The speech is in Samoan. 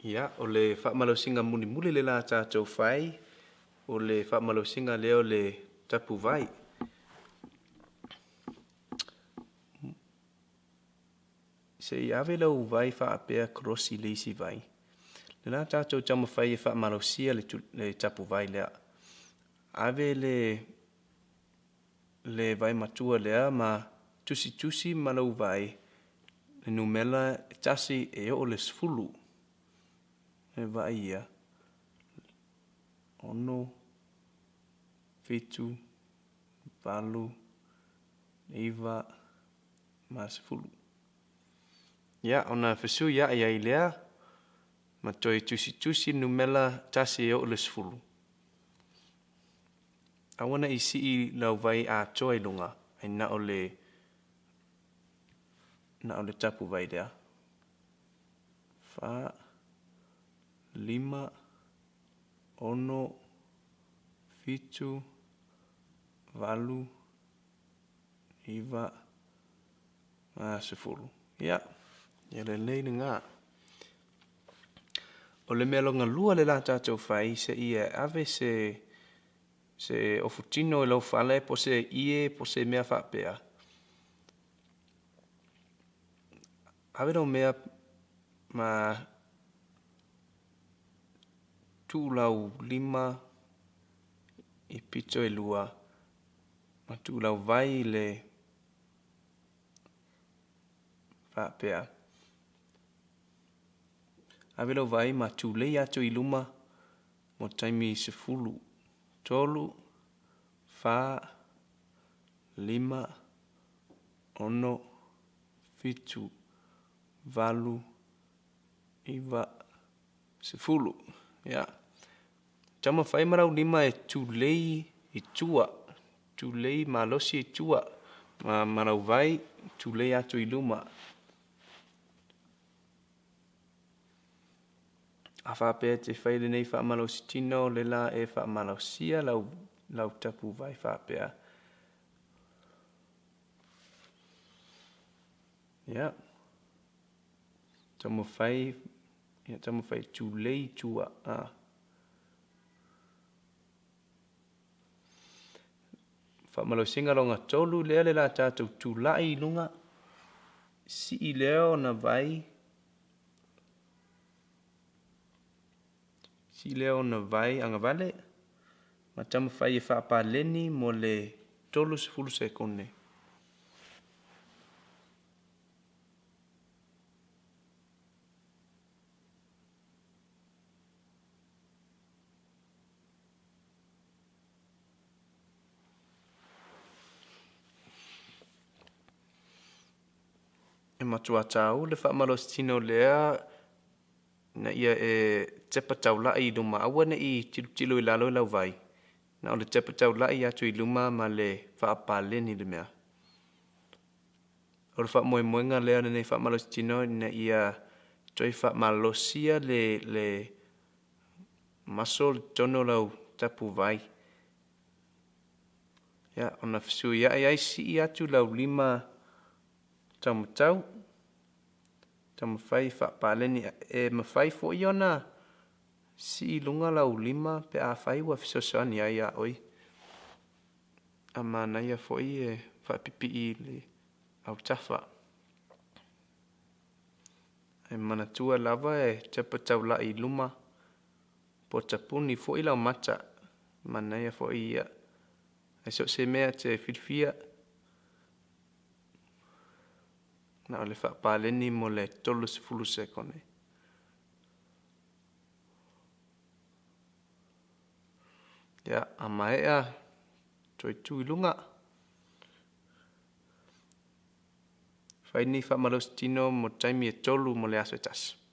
Ia, o le faamalosiga mulimuli le la tatou fai, o le faamalosiga lea o le tapuvai. Se i ave lau vai faapea kolosi i le isi vai. Le la tatou taumafai e faamalosia le tapuvai lea. Ave le vai matua lea ma tusitusi ma lau vai le numera 1 e oo i le 10. E vaai ia, 6, 7, 8, 9, ma 10. Ia, ona fesuiai ai lea, ma toe tusitusi le numera 1 e oo i le 10. Aua ne i sii lau vai atoa i luga, ae na o le tapuvai lea. 4, 5, 6, 7, 8, 9, ma 10. Ia, ia lelei lena. O le mea lona lua le la tatou fai, se i ave se ofutino i lau fale, po o se ie, po o se mea faapea. Ave lau mea ma tuu lau lima i pito e lua, ma tuu lau vai i le faapea. Ave lau vai ma tulei atu i luma mo taimi 10. 3, 4, 5, 6, 7, 8, 9, 10. Ia. Taumafai ma lau lima e tulei i tua. Tulei malosi i tua. Ma lau vai, tulei atu i luma. A faapea e te fai lenei faamalositino, le la e faamalosia lau tapuvai faapea. Ia. Taumafai, ia, taumafai tulei i tua. Faamalosiga lona 3 lea le la tatou tulai i luga. Sii lea ona vai. Sii lea ona vai agavale. Ma taumafai e faapaleni mo le 30 sekone. E matua tāua le faamalositino lea na ia e tepa taulai i luma. Aua ne i tilotilo i lalo i lau vai. Na o le tepa taulai atu i luma ma le faapaleni le mea. O le faamoemoega lea lenei faamalositino ina ia toe faamalosia le muscle i totonu o lau tapuvai. Ia, ona fesuiai ai sii atu lau lima taumatau. Taumafai faapaleni. E mafai foi ona sii luga lau lima pe afai ua fesoasoani ai ia oe. A manaia foi e faapipii i le autafa. E manatua lava e tepa taulai i luma. Po tapuni foi lau mata. Manaia foi ia. Ae so o se mea e te filifia. Na o le faapaleni mo le 30 sekone. Ia, a maea toe tu i luga. Fai ni faamalositino mo taimi e 3 mo le aso e 1.